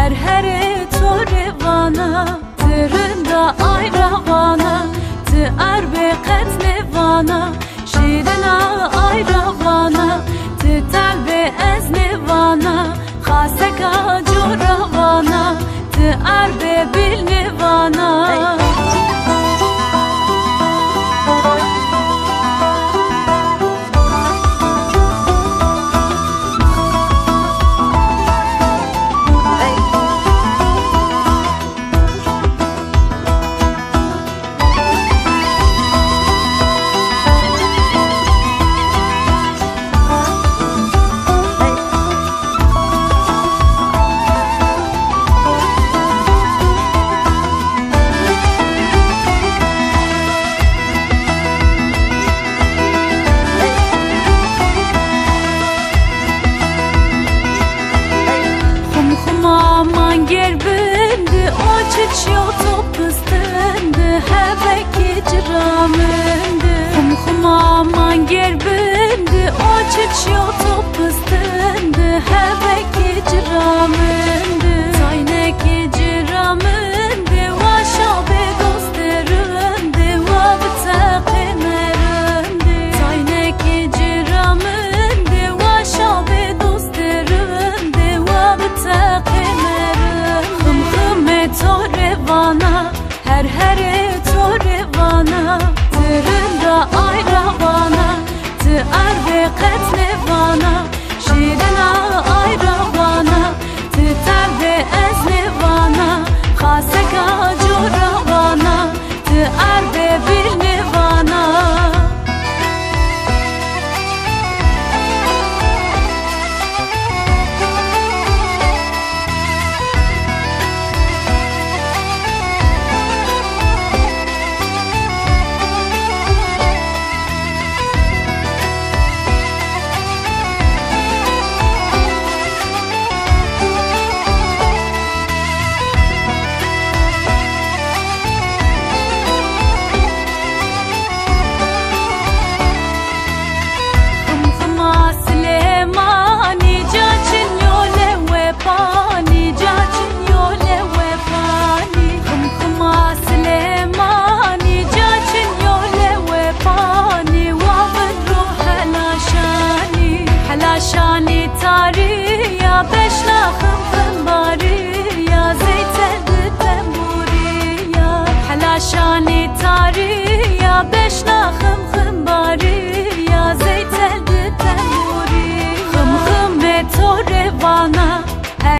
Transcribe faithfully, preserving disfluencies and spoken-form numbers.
Her herê to rê vana, ti rind a ay ra vana, ti erbê qet nêvana, şîrin a ay ra vana, ti telbê ez nêvana, xaseka co ra vana, ti erbê bîl nêvana. Xumxuma mangêr bin di, o çiçyo to pistin di, hebekê ci ra min di. Xumxuma mangêr bin di, o çiçyo to pistin di, hebekê ci ra min di. Taynekê ci ra min di, wa şa bê dostê rind di, wa biteqê merind di. Taynekê ci ra min di, wa şa bê dostê rind di, wa biteqê merind di. Ximximê to rê vana, her herê to rê vana, ti rind a ay ra vana, ti erbê qet nêvana, şîrin a ay ra vana, ti telbê ez nêvana, xaseka co ra vana, ti erbê bîl nêvana. Ximxima Silêmanî, ca çin yo lewê panî, ca çin yo lewê panî. Ximxima Silêmanî, ca çin yo lewê panî, wa bin ro hela şanî. Hela şanî tarî ya beşna